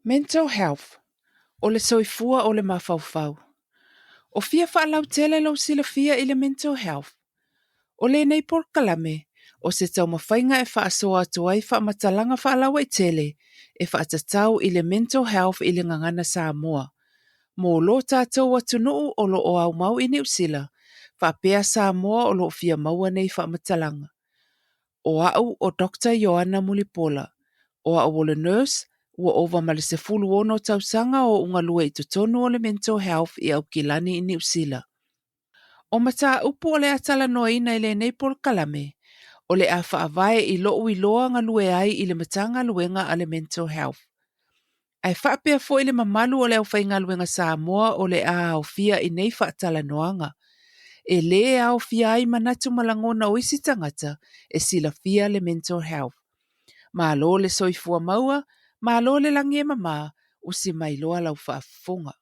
Mental Health, O le soifua o le mafaufau. O fia faalautele lou silafia i le mental health? O lenei polokalame, o se taumafaiga e faasoa atu ai faamatalaga faalauaitele e faatatau i le mental health i le gagana Samoa, mo lo tatou atunuu o lo o aumau i Niu Sila, faapea Samoa o lo o fia maua nei faamatalaga. O au o Doctor Ioana Mulipola. O au o le nurse, ua ova ma le 16 tausaga o ou galue i totonu o le Mental Health i Aukilani i Niu Sila. O mataupu o le a talanoaina i lenei polokalame, o le a faavae i lou iloa galue ai i le Matagaluega a le Mental Health. Ae faapea foi le mamalu o le aufaigaluega Samoa o le a aofia i nei faatalanoaga. E lē aofia ai manatu ma lagona o isi tagata e silafia le mental health. Malo le soifua maua, malo le lagi e mama, usi mai loa lau faafofoga.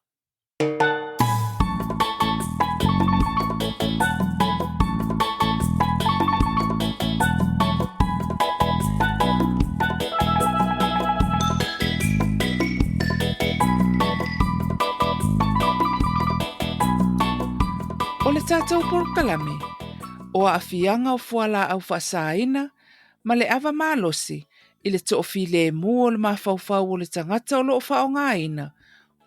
O le tatou polokalame, o aafiaga o fualaau faasaina ma le ava malosi i le toafilemu o le mafaufau o le tagata o lo o faaaogaina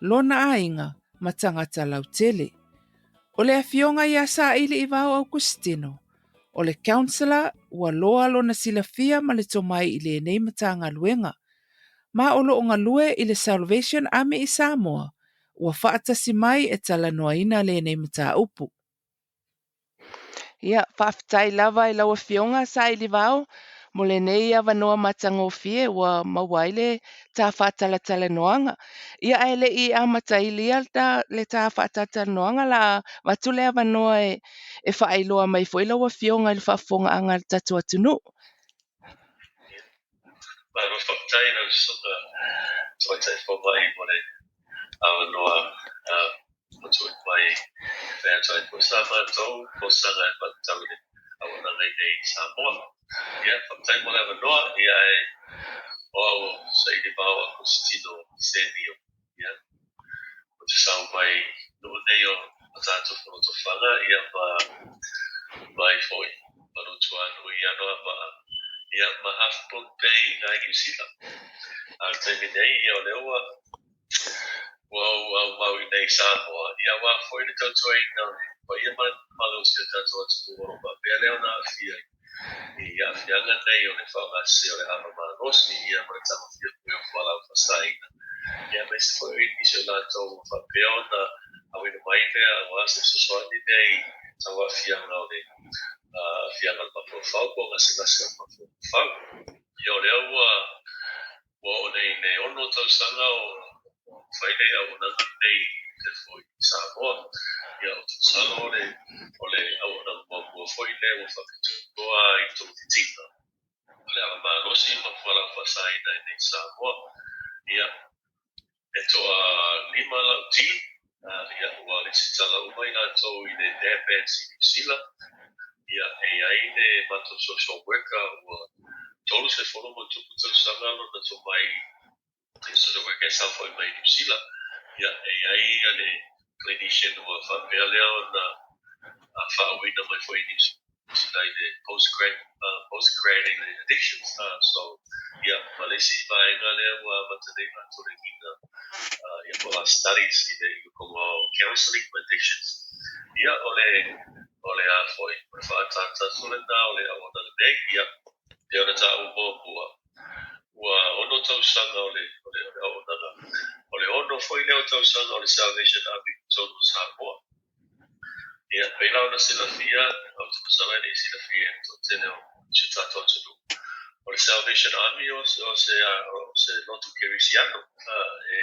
lona aiga ma tagata lautele. O le afioga ia Sailiivao Augustino, o le counsellor ua loa lona silafia ma le tomai i lenei Matagaluega, ma o lo o galue i le Salvation Army i Samoa, ua faatasi mai e talanoaina lenei mataupu. Ia, faafetai lava i lau Afioga Sailivao mo lenei avanoa matagofie ua maua ai le ta faatalatalanoaga. Ia, ae le i amatalia le ta faatalatalanoaga, la avatu le avanoa e faailoa mai foi lau Afioga i le faafofogaaga a le tatou atunuu. Malo faafetai lau Susuga Tamaitai Fomai mo le avanoa ua tuuina mai e fai atu ai foi sa matou folasaga e faatatau i le auaunaga i inei i Samoa. Ia, faafetai mo le avanoa, ia ae o au o Sailivao Akositino Senio. Ia, ou te sau mai nuu nei o Matatufu Lotofaga, ia ma mai foi ma Lutuanui i Anoamaa, ia ma Half Moon Bay i ina i Niu Sila. A o le taimi nei, ia o lea ua ua ou aumau i inei i Samoa, ia aua foi le tautuaina o le paia ma le mamalu o si o tatou atunuu o lo o faapea lea ona aafia i aafiaga nei o le faaaogasese o le ava malosi, ia ma le tagofia foi o fualaau faasaina, ia aemaise foi o nisi o i latou ua faapea ona auina mai lea aua se fesoasoani lea i tau aafiaga o le aafiaga o le mafaufau po o gasegase o le mafaufau. Ia o lea ua Ua oo nei i le ono tausaga o fai le auaunaga lenei i foi i Samoa. Ia, ou te masalo o le, o le auaunaga muamua foi lea ua faapitoa i togafitiga o le ava malosi ma fualaau faasaina i nei i Samoa. Ia, e toa lima lau team, ia, ua lesitala uma i latou i le DABS i Niu Sila. Ia, e i ai le matou social worker ua 30+ tausaga lona tomai i social worker e sau foi mai Niu Sila. Ia, e i ai ia le clinician ua faapea lea ona faauuina mai foi i Niu Sila i le postgrad, postgrad i le addictions. So, ia, ma le isi vaega lea ua amata nei latou le uiga, ia po o studies i le i o counselling ma addictions. Ia, o le o le a foi, o le faaataata lena o le auaunaga nei, ia, pei ona taua muamua, ua ono tausaga o le, o le, o le auaunaga. O le ono foi lea o tausaga o le Salvation Army i totonu o Samoa. Ia, pei la ona silafia, ou te masalo e le i silafia e le toatele o si o tatou atunuu, o le Salvation Army o, o se, o se lotu kerisiano, e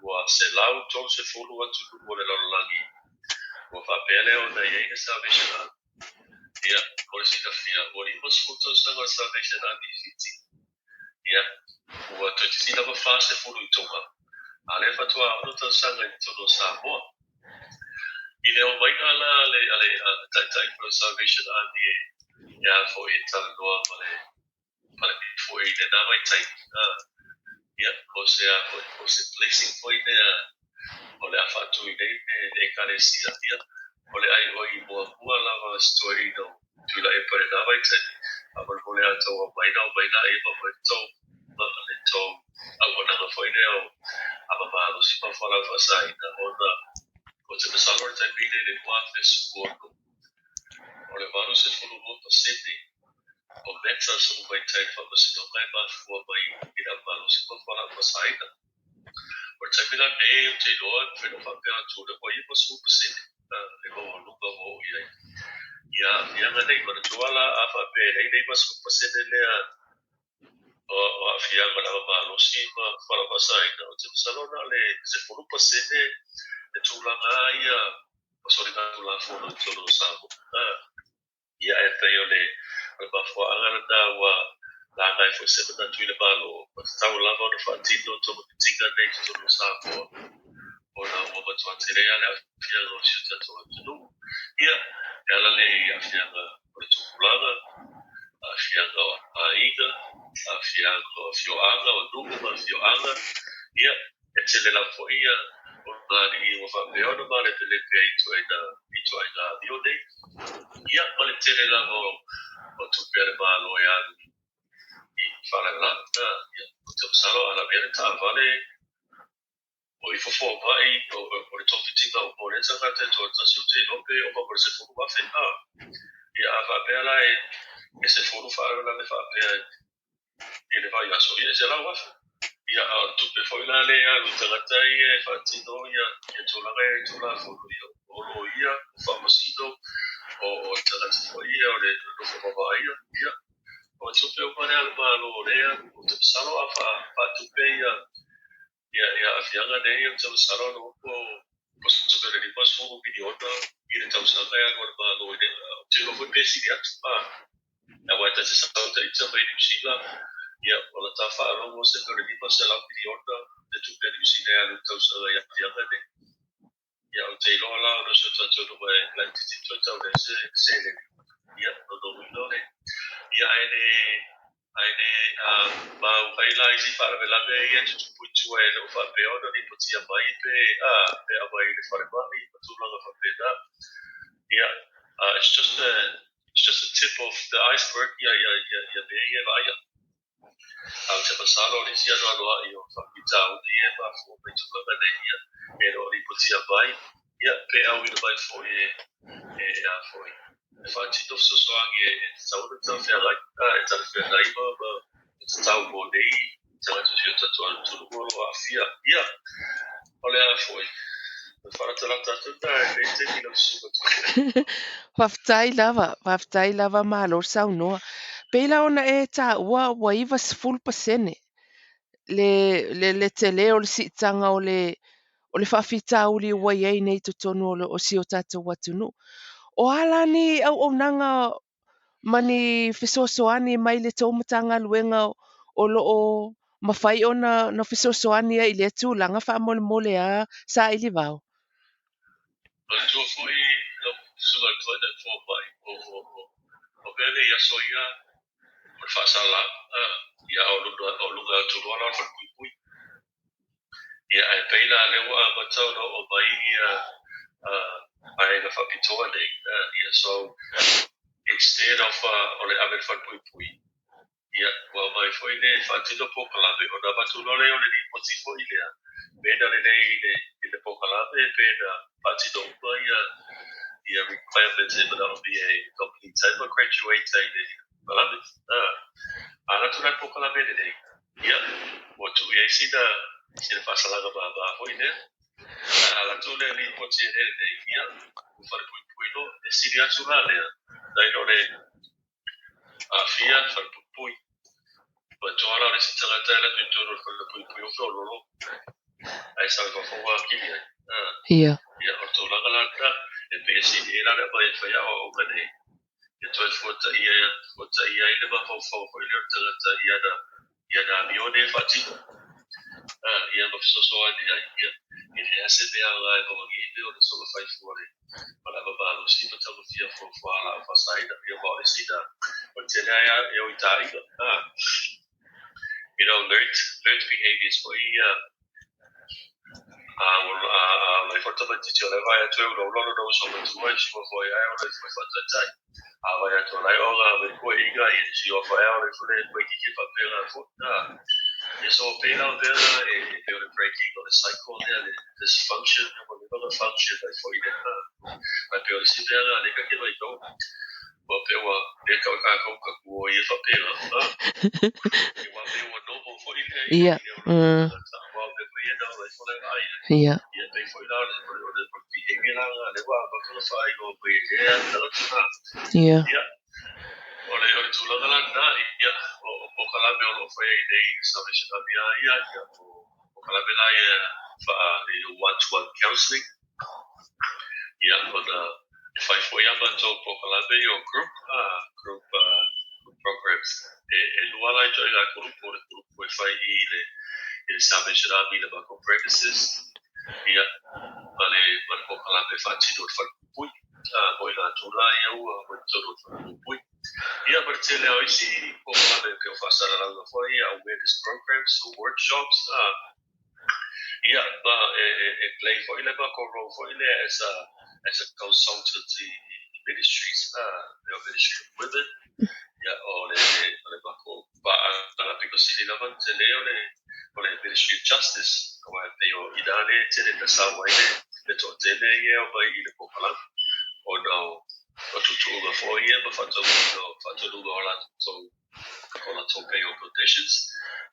ua 130 atunuu o le lalolagi ua faapea lea ona i ai le Salvation Army. Ia, mo le silafia, ua 50 tausaga o le Salvation Army i Fiti. Ia, ua toeitiiti lava 40 i Tonga, a o lea faatoa ono tausaga i totonu o Samoa. I le omaiga la a le, a le taitai foi o le Salvation Army e, e a foi e talanoa ma le Palapī foi i lena vaitaimi. Ia, mo O se a foi, o se blessing foi lea o le a faatui nei le Ekalesia, ia, o le ai oi muamua lava o si toeaina o Tuilaepa i lena vaitaimi, faamolemole a outou aumai na aumai laia ma aumai le tou le tou auaunaga foi lea o ava malosi ma fualaau faasaina, ona ou te masalo i le taimi lenei i le 2016, o le 82% o matters uma i tai i le faamasinoga e mafua mai i le ava malosi ma fualaau faasaina. O le taimi la lenei ou te iloa e mafai ona faapea atu o lea ua 90% le maualuga ua oo i ai ia aafiaga nei. Manatua la a faapea e leai le 90% lea o aafiaga o le ava malosi ma fualaau faasaina, ou te masalo na o le 10% le tulaga ia o soligatulafono i totonu o Samoa. Ia ae pei o le mafuaaga lena ua laga ai foi se manatu i le Malo, ua tatau lava ona faatino togafitiga nei i totonu o Samoa, ona ua matua tele lava le aafiaga o si o tatou atunuu. Ia, e ala lea i aafiaga o le tupulaga, aafiaga o aiga, aafiaga o afioaga, o nuu ma afioaga. Ia, e tele lava foi ia o alii ua faapea ona malepelepe ai i ituaiga amio nei. Ia, ma le tele lava o tupe a le Malo e alu i faalavelave. Ia, ou te masalo a lavea le taavale, o ifo fomai, o le togafitiga uma o lea tagata e toatasi, ou te iloa pe ova ma le 10,000. Ia, a faapea la e 10 faalavelave faapea i le vaiaso, ia e 100,000. Ia, a o le tupe foi la lea e alu i tagata ia e faatino ia tulaga ia i Tulafono, ia, o loia, o faamasino, o tagata foi ia o le nofo vavaaia. Ia, o le tupe uma lea a le Malo lea, ou te masalo a faatupe ia aafiaga nei, ou te masalo po o le $50 miliona i le tausaga e alu a le Malo i le, ou te iloa foi pe sili atu. Aua e ta te sau ita mai Niu Sila, ia, o la ta faalogo se mea o le $500 miliona le tupe a Niu Sila e alu i le tausaga i aafiaga nei. Ia, ou te iloa la ona o si o tatou nuu e laitiiti toe tau leai se seleni. Ia, lona uiga o le, ia, ae le maua ai la isi faalavelave ia e tutupu i tua e le o faapea ona lipotia mai pe pe aumai i le falemai ma tulaga faapena. Ia, it's just a tip of the iceberg ia mea ia e vaaia. A ou te masalo o le isi anoanoai o faafitauli ia e mafua mai tulaga nei, ia, e le o lipotia mai, ia, pe auina mai foi e a foi e faatino fesoasoani e tatau ona talafeagai, e talafeagai ma tatau mo nei tagata o si o tatou atunuu o lo o aafia. Ia, o le a foi faalatalata atu na e lenei taimi lau susuga. Faafetai lava malo le saunoa. Pei la ona e taua ua 90% le tele o le siitaga o le faafitauli ua i ai nei i totonu o si o tatou atunuu. O a la ni auaunaga ma ni fesoasoani mai le tou Matagaluega o loo mafai ona fesoasoani ai i lea tulaga faamolemole a saili vao? Manatua foi lau susuga i le Tamaitai Fomai, o mea nei aso ia o le faasala, ia, o luga atu loa la o le falepuipui. Ia, ae pei la lea ua amata ona oo mai ia vaega faapitoa nei. Ia, so instead of o le ave i le falepuipui, ia, ua aumai foi le faatino polokalame, ona avatu loa lea o le lipoti foi lea, pena lelei i le polokalame, pena faatino uma ia requirements e manaomia e complete ai ma graduate ai le polokalame. A alu atu la le polokalame lelei, ia, ua tuu i ai sina faasalaga mama foi lea. A alu atu le lipoti e lelei, ia, ua falepuipui loa, e sili atu la lea, nai lo le aafia falepuipui. Manatua la o le isi tagata e alu atu i totonu o le falepuipui o feoloolo, ae sau i fafo ua akili ai. Ia. Ia, o le tulaga la lena, e pei e sili ai la le aumai e fai aoaoga nei, e toe fuataia ai le mafaufau foi lea o le tagata i ana amio nei e faatino. Ia, ma fesoasoani ai, ia, e leai se mea aoga e maua nei o le soona fua o le ava malosi ma taumafia fualaau faasaina. Ia, ma o le sina, o le tele ai e o i tāiga. You know, learned behavior. behaviors foi ia. A ola ifo le tamaitiiti o la e vaai atu e ulaula lona uso matua i sua foi ae ola ifo e faataitai. A vaai atu o la e oga mai koeʻiga ia sio foi ae ola ifo le koekiki faapena foi. Ia so pei la o mea na e pei o le breaking o le cycle lea, le dysfunction, ua leva ona function ai foi lea. Ae pei o le isi mea na lea ka te vaitau ua pei ua lē tau e kākou takuo ia faapena. Ia ua pei ua normal foi lea i le olaga o le tagata, aua o mea foi ia na ola ifo la e vaai ai. Ia pei foi la o le behavior la lena lea ua amata ona faailoa mai e lea tagata. Ia o le tulaga la lena, ia o polokalame o lo o fai ai nei i le Salvation Army lava ia, ia o polokalame la ia faa one to one counselling. Ia ona e fai foi a matou polokalame ia o group, group programs. E lua la ituaiga kulupu, o le kulupu e fai i le Salvation Army i le matou premises, ia, ma le polokalame e faatino i le falepuipui, mo i latou la ia ua i totonu o le falepuipui. Ia ma le tele lava o isi polokalame e pei o faasalalauga foi ia, awareness programs, o workshops. Ia, ma e play foi le matou role foi lea as a consultant i ministries, le Ministry of Women, ia o le matou paaga pito sili lava ona tele o le Ministry of Justice, aua e pei o i ina lea e tele ina sau ai le toatele ia e omai i le polokalame, ona o tuutuuga foi ia ma faataunuuga o latou bail conditions,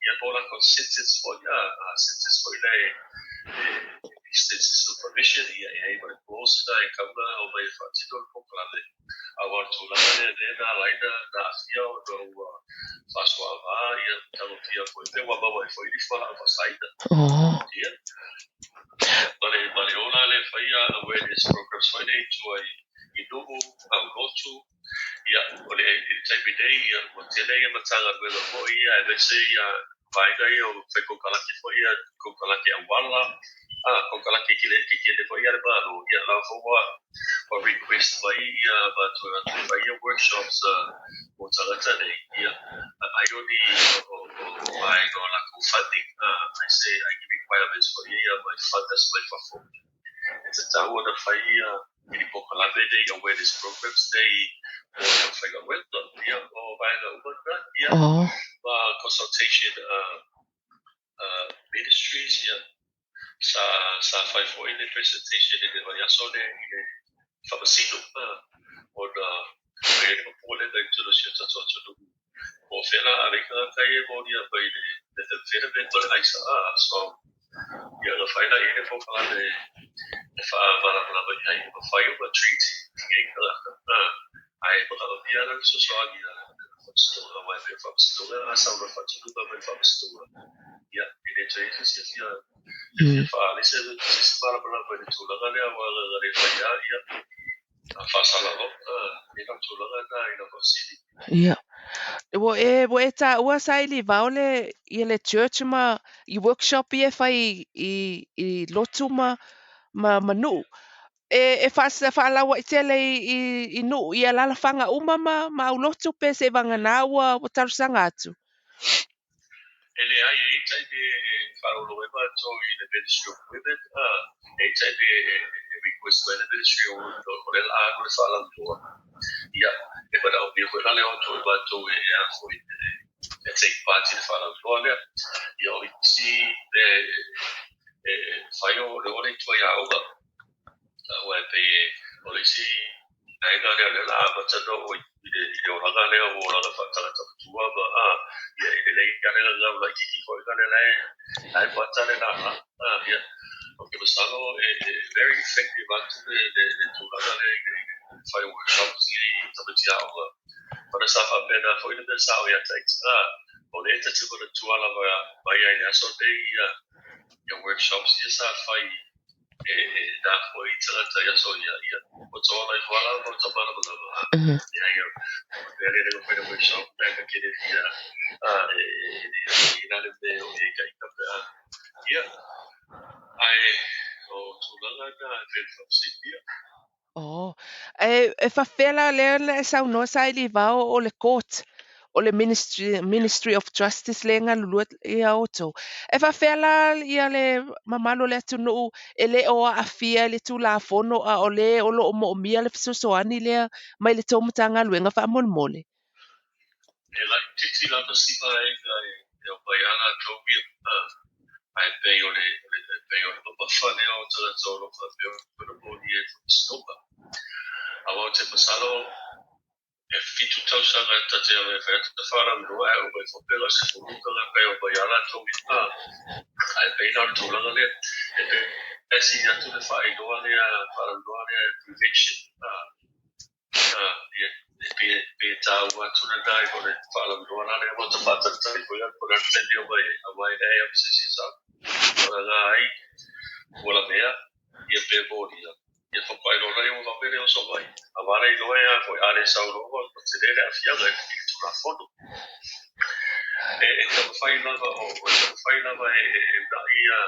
ia po o latou sentence foi, a sentence foi lea e extensive supervision, ia e i ai ma le clause lena e tatau ona omai e faatino le polokalame, aua o le tulaga lea lea na ala ai na aafia ona ua faasoaava ia tagofia foi pe ua maua ai foi ni fualaau faasaina. Ia ma le ola lea e faia awareness programs foi lea i tua i nuu, aulotu. Ia, o le taimi nei, ia, ua tele ia Matagaluega foi ia, aemaise ia vaega ia o fai konekarate foi ia, konekarate auala, konekarate kekele foi ia a le Malo, ia la foi ua request mai ia matou e o atu e fai ia workshops mo tagata nei, ia, ai o ni o vaega o latou funding, aemaise ai ni requirements foi ia mai funders mai fafo. E tatau ona fai ia i polokalame nei, awareness programs nei mo le aufaigaluega. Ia, o vaega uma lena, ia, ma consultation ministries, ia, sa fai foi le presentation i le vaiaso lea i le faamasino, ona ua i ai le popolega i totonu o si o tatou atunuu po o fea la a ave ai tagata ia e molia mai le methamphetamine ma le aisa. So, ia, na fai la i ai le polokalame e faamalamalama i ai e mafai ona treat nei tagata, ae manaomia la le fesoasoani a le faamasinoga, aua e pei o faamasinoga a sau loa le faatonuga mai le faamasinoga, ia, e le toe i ai se isi e fia faaali se isi malamalama i le tulaga lea, aua na le fai lava ia faasala loa. E lau tulaga lena i lau faafesili. Ia. Ua e taua Sailivao le ia le church ma i workshop ia e fai i lotu ma nuu. E faalauaitele i nuu i alaalafaga uma ma aulotu pe seivagana ua talosaga atu? E leai, e i ai taimi e faalogologo ai matou i le Ministry of Women, e i ai taimi e request mai le Ministry of Women o lea o le a alu le faalauiloa. Ia, e manaomia foi la le o atu o matou e a foi e take part i le faalauiloa lea. Ia, o isi e fai o le o lea i tua i aoga. Aua e pei o le isi vaega lea o lea o le a amata ona oo i le olaga lea ua olaga faatagata matua ma ia e lelei lava le gagau laitiiti foi lea la e mata le lala. Ia, ou te masalo e very effective atu le tulaga lea i le fai o workshops i tamaiti aoga. Ona sa faapena foi le mea sa oo ia Tait. O lea e ta te manatua lava mai ai i le aso nei ia workshops ia sa fai e nā foi tagata i aso ia, ia, ua toala ifo lava ma ua malamalama. Ia, ia, o mea lea na fai le workshop, mea ka kele fia, e i la le mea o e ikaika pe a. Ia, ae o tulaga na e pei ona faafesili. Oh, e faafefea la lea na e saunoa Sailivao o le court? O le Ministry of Justice lea e galulue ia outou. E faapefea la ia le mamalu o le atunuu e le o aafia i le Tulafono a o le o lo o moomia le fesoasoani lea mai le tou Matagaluega faamolemole? E laitiiti lava si vaega e omai lava latou ia, ae pei o le pei o le mamafa lea o tagata o lo o faapea ona molia i le faamasinoga. Aua ou te masalo e 7 tausaga ta te alo e fai atu ta faalauiloa ae omai foi pe na o se 10 tagata e omai lava latou ia. Ae pei la o le tulaga lea, e pei e sili atu le faailoa lea, faalauiloa lea prevention. Ia, e pei e taua atu lena i lo le faalauiloa la lea, ua ta faatalitali foi po o le a le taimi e omai ai, aua e leai lava se isi e sau. Vagana ai ua lavea, ia pe molia, ia faatoa iloa lea ua vave le oso mai. Aua le iloa e a foi, a le sau loa ua tele le aafiaga i le Tulafono. E taumafai lava, o taumafai lava e uunai ia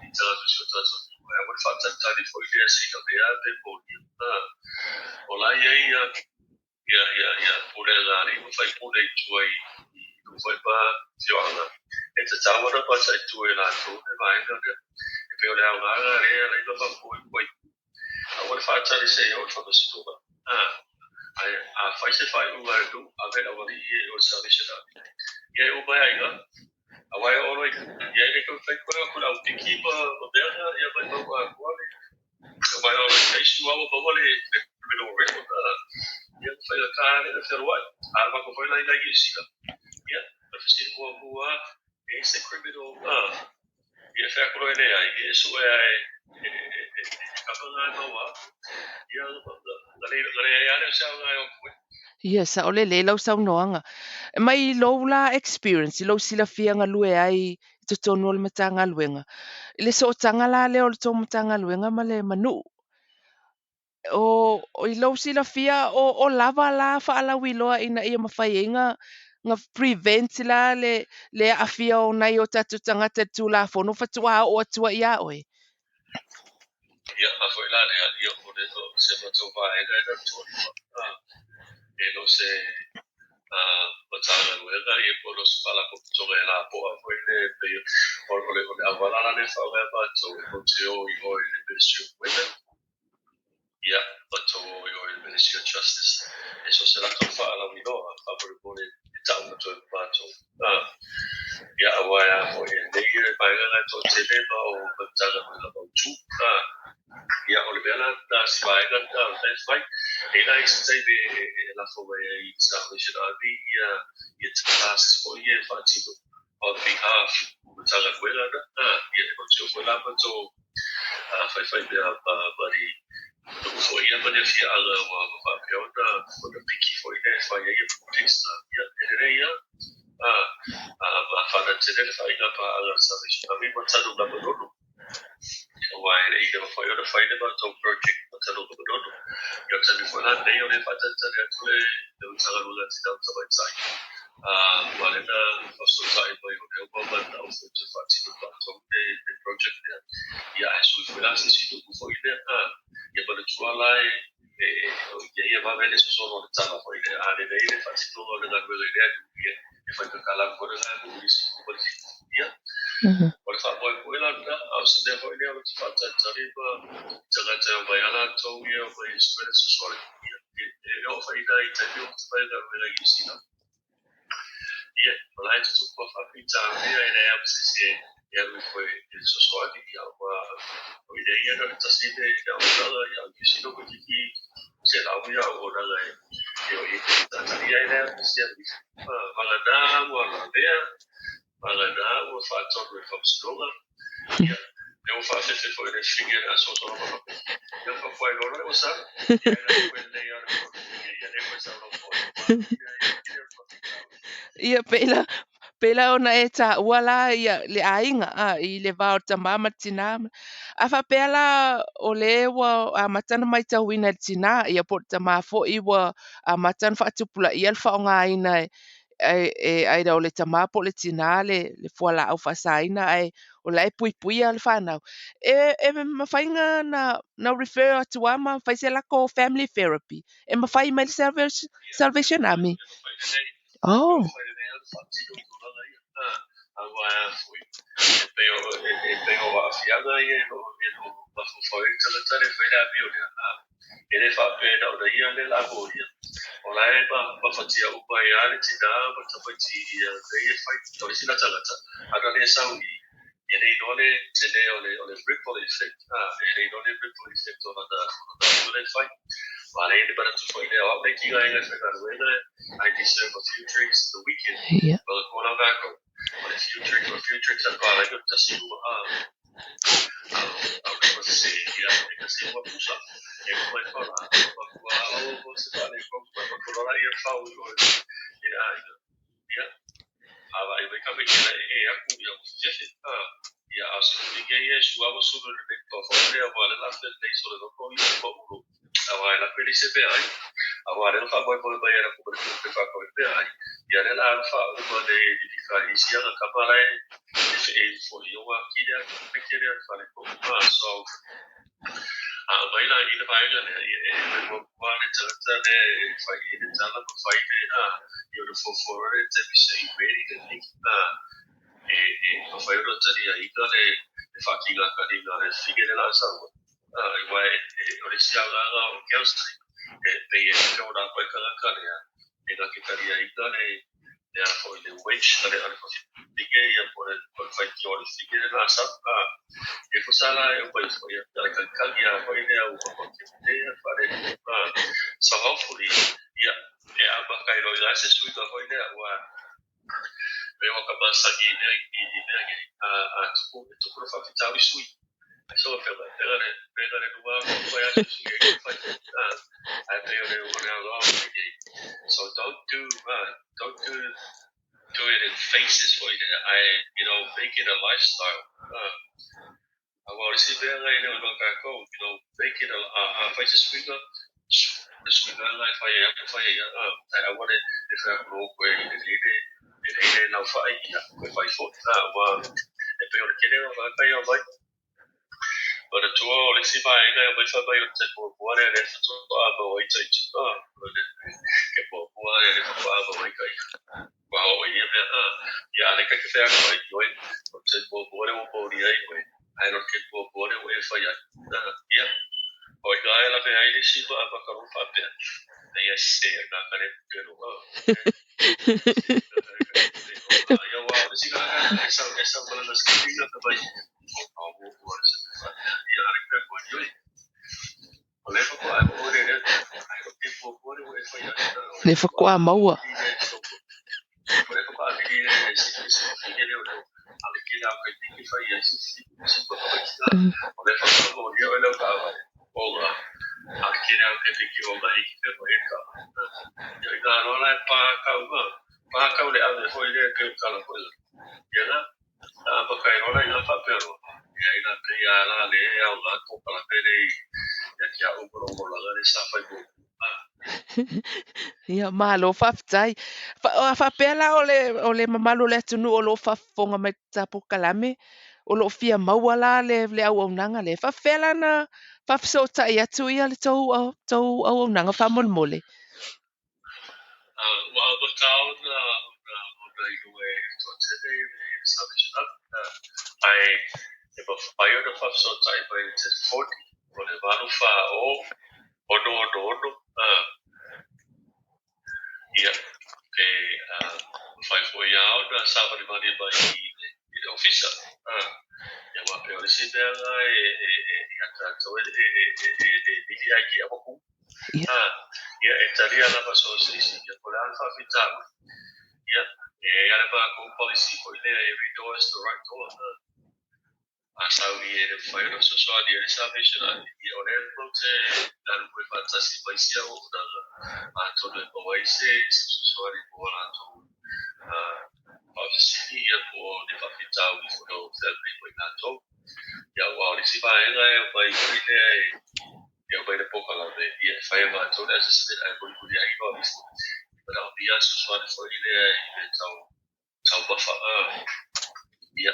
i tagata o si o tatou atunuu. Ae aua le faatalitali foi lea se i lavea pe molia. O la e i ai ia pulega a alii ma faipule i tua i nuu foi ma afioaga, e tatau ona mataitu e latou le vaega lea. E pei o le aoga lena lea e ala ai ona faamoemoe. Aua le faatali se i oo i le faamasinoga. Ae a fai se faaiuga a le nuu, ave le aualii ia i o i le Salvation Army. Ia e uma ai lava i ina. Aua e oo loa ia e le toe mafai ona toe o atu i le aupiki ma mea na, ia maumau atoa le aua e oo loa i tai ua maua le criminal record, ia ua faigata lava ona fealuai. A alu atu foi la i Niu Sila, ia, o le fesili muamua lava, e i ai se criminal, ia fai atu loa e leai, ia e sue lava e kava na e maua atu. Ia, ona leai lava lea o se aoga e o atu ai. Ia, sao lelei lau saunoaga. Mai lou la experience, i lou silafia galue ai i totonu o le Matagaluega, i le sootaga la lea o le tou Matagaluega ma le ma nuu, o i lou silafia o lava la faalauiloa ina ia mafai ai na prevent la le aafia o nai o tatou tagata i le Tulafono faatoa oo atu ai ia oe? Ia, a foi la lea, ia, o le se matou vaega e na o le toalima, e le o se Matagaluega, ia po o se Faalapotopotoga e lapoa foi le pei o le auala la lea e faaaoga e matou, e matou te o i o i le Ministry of Women, ia, matou o i o i le Ministry of Justice, e so o se latou faalauiloa faamolemole e tau atu ai ma matou. Ia, aua e a foi, e nei le vaega lena e toatele ma o Matagaluega mautu. Ia, o le mea la lena, si vaega lena o lena e fai. E i ai la isi taimi e lafo mai ai i le Salvation Army ia tasks foi ia e faatino on behalf o Matagaluega na. Ia, e matou te o foi la matou faifai mea ma ni nuu foi ia ma ni afioaga ua faapea ona piki foi lea e fai ai ia projects na. Ia, e lelei lava. A faanatele le faaiga paaga a le Salvation Army ma Tanugamanono. Aua e le i leva foi ona fai le matou project ma Tanugamanono. Ia, o le taimi foi la lenei o lea e faatalitali atu le Matagaluega o Tina ma Tamaitai. Aua lea na faafesootai mai o lea ua mananao foi e toe faatino e matou le project lea. Ia, ae sui foi la se isi nuu foi lea. Ia manatua la e ia ia vave le sosolo o le tala foi lea. A lelei le faatinoga o le galuega i lea nuu, ia e faigata lava foi lena nuu i le isi nuu ma le fitu. Ia, o le faamoemoe la lena, a o se mea foi lea o te faatalitali ma tagata e omai lava latou ia e omai e sue le fesoasoani. Ia, e oo foi i taimi o fai galuega i Niu Sila. Ia, o la e tutupu lava faafitauli ia, e leai lava ma se isi e alu ifo e fesoasoani. Ia, ua o i nei ia na o le tasi le auaunaga, ia, o Niu Sila toeitiiti 100 ia auaunaga e o i ai tali. Ia, e leai lava ma se isi e alu ifo. Vagana ua lavea, vagana ua faatonu e le faamasinoga. Ia, lea ua faafefe foi le figi o le aso solo ma faapea. Ia, faapea loa lea ua sau. Ia, e le lelei lava le figi, ia le koe sau loa foi. Ia, ia, Ia, pei la ona e taua la ia le aiga a i le va o le tamā ma le tinā. A faapea la o le ua amata ona matauina e le tinā, ia po o le tamā foi ua amata ona faatupulaia le faaaogaina e either o le tamā po o le tinā le fualaau faasaina ae o la e puipuia le fanau. E mafai na refer atu lava ma fai se latou family therapy. E mafai mai le Salvation Army. Oh. Mafai lelei lava ona faatino tulaga ia. Aua e a foi, e pei o, e pei o aafiaga ia e lo o mafaufau ai le tagata lea e fai le amio lea. E le faapea na ona ia lea o le a molia. O la e mafatia uma ai lava le tina ma tamaiti i mea ia e fai. O le isi la tagata, ana le sau i i, e le iloa le tele o le ripple effect, e le iloa le ripple effect o lana amio lea e fai. Aua e i ai le manatu foi lea, o au le tigaina e faigaluega, I deserve a few drinks in the weekend. Manatua la tatou, o le few drinks, o le few drinks a le palagi o le tasi lua, a o le masese, ia, e tasi lua pusa. E uma ifo la, matua o se faaletonu, matua loa lea fau i o i le aiga. Ia, a vaai mai tamaiti la e ee atu, ia ua fefe. Ia, a o se fike ia e sua ua sulu i le mea foi lea, ua le la felelei sole loto ia ma ulu. Aua e lape le se meaai. Aua lea na faamoemoe mai e latou ma le tupe faatau ai meaai. Ia lea la alu faauma le lilika i isi aga kama la e feei foi i ona atili tele o le faletonu. So, a aumai la i le vaega lea, ia e muamua le tagata lea e fai i le tala ma fai le ia ona fuafua loa lea i le taimi se i ready lelei. E mafai ona taliaina le faatinakanina o le fine lea o le a sau ai. Aua o le isi agaga o le counselling, e pei e ona atu ai tagata lea, e na te taliaina le a foi le wage a le fafine ia po o le faitio a le fine lea o le a sau. Ia tusa la e uma ifo ia le tagitagi lava foi lea ua matua fale. So hopefully, ia, e amata ai loa i ina se suiga foi lea, ua pei ua ta masani i mea nei, a tupu, e tupu le faafitauli sui. Ai so pega pega le pega le lua fai atu sui e fai. Ai pei o le agaga o lenei. So don't do it in phases foi lea, ai make it a lifestyle. Aua o le isi mea e le o iloa tatou, make it a fai se suiga, le suiga la e fai ai atu fai ai, ai aua le fai atu loa koe e lelei le e lelei le laufai, ia koe fai foi. Ua e pei o le tele o tagata ia omai. Manatua o le isi vaega e omai fai mai o le taimi muamua lea lea faatoa maua ai taita. O le ke muamua lea lea faatoa maua ai taita. Ua oo i ia mea, ia a le ta te fai atu ai, ioe, o le taimi muamua lea ua molia ai oe, ae le o le taimi muamua lea ua e fai ai. Ia, o ina e lave ai le isi maa ma faapea. Ia se na ka le pelo. Ia ua o le isi e sau e sau ma lana skipinga ka mai. O o o se ia a le ka ko ioe. O le faatoa ai o le le ai o te muamua lea ua e fai ai. Le faatoa maua. O le faatoa vili le si si fine le o a le kila o kai piki fai ai si si si pa pa o le faatoa molia o le o taavale. O ga a le kila o kai piki o ga hiki pe o e ka. Ia i ngā roa la e pā kau ngā. Pā kau le ave foi le pe o kala foi. Ia na, a maka i roa la i ngā whapea roa. Ia ina pe ia la le e au ngā tō pala pere i ia kia umoro o langa le sa fai mo. Ia, malo faafetai. Faapea la o le mamalu o le atunuu o lo o faafofoga mai i polokalame, o lo o fia maua la le auaunaga lea. Faapefea la ona faafesootai atu ia le tou auaunaga faamolemole? Ua amata ona iloa e le toatele le Salvation Army. Ae e mafai ona faafesootai mai i le telefoni o le 840 666. Ia, pe mafai foi lava ona savalivali mai i le ofisa. Ia ua pei o le isi mea na e ia tatou e le vili ai ki awa ku. Ia e talia lava so se isi ia po o le a le faafitauli. Ia, e i ai lava le matou policy foi lea, every door is the right door. A sau i e le mafai ona fesoasoani ai le Salvation Army, ia o lea matou te galulue faatasi ma isi auaunaga atonu e maua ai se fesoasoani mo a latou faafesili ia po o ni faafitauli foi o feagai ma i latou. Ia aua o le isi vaega e aumai foi lea e aumai le polokalame, ia e fai e matou le assessment ae mulimuli ai loa ifo. E manaomia fesoasoani foi lea i mea tau taumafa. Ia,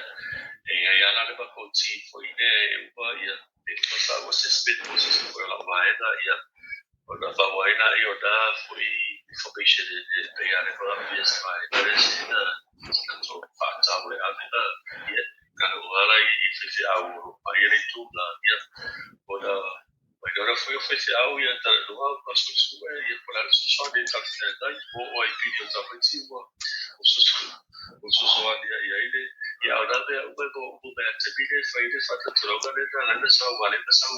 e i ai lava la le matou team foi lea e uma ia e uma sau assessment po o se isi foi o lau vaega ia ona maua ai lea o na foi information e pei a le manaomia se vaega lea sina se tatou faatau e ave ia ka ala i faifeau o lo o paia le itula ia ona mai lea ona fai o faifeau ia talanoa ma suesue ia po o le a le fesoasoani e talafeagai ua oo ai i pili o tamaiti ua fesoasoani i ai le ia a o na mea uma e maua uma mai a le taimi lea e fai ai le faatalatalanoaga lea na ala ai ona sau aua lea na sau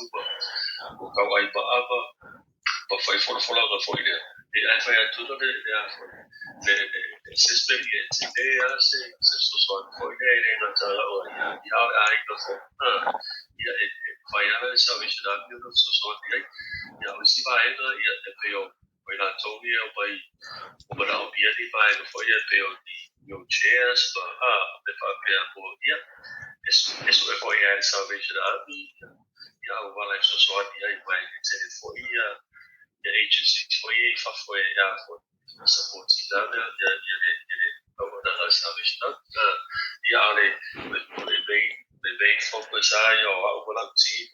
ua tauai maa ma fai folafolaga foi lea ae fai atu le le assessment ia e tele lava se fesoasoani foi lea e le gata o ia a o le aiga foi ia e mafai lava le Salvation Army ona fesoasoani ai. Ia o isi vaega ia e pei o i latou ia e omai ua manaomia ni vaega foi ia e pei o ni wheelchairs ma mea faapea mo ia e sue foi lava e le Salvation Army ia auala e fesoasoani ai ma e tele foi ia agencies foi ia i fafo e a foi support ina mea ia le auaunaga a le Salvation Army. Ia a o le main focus lava ia o au ma lau team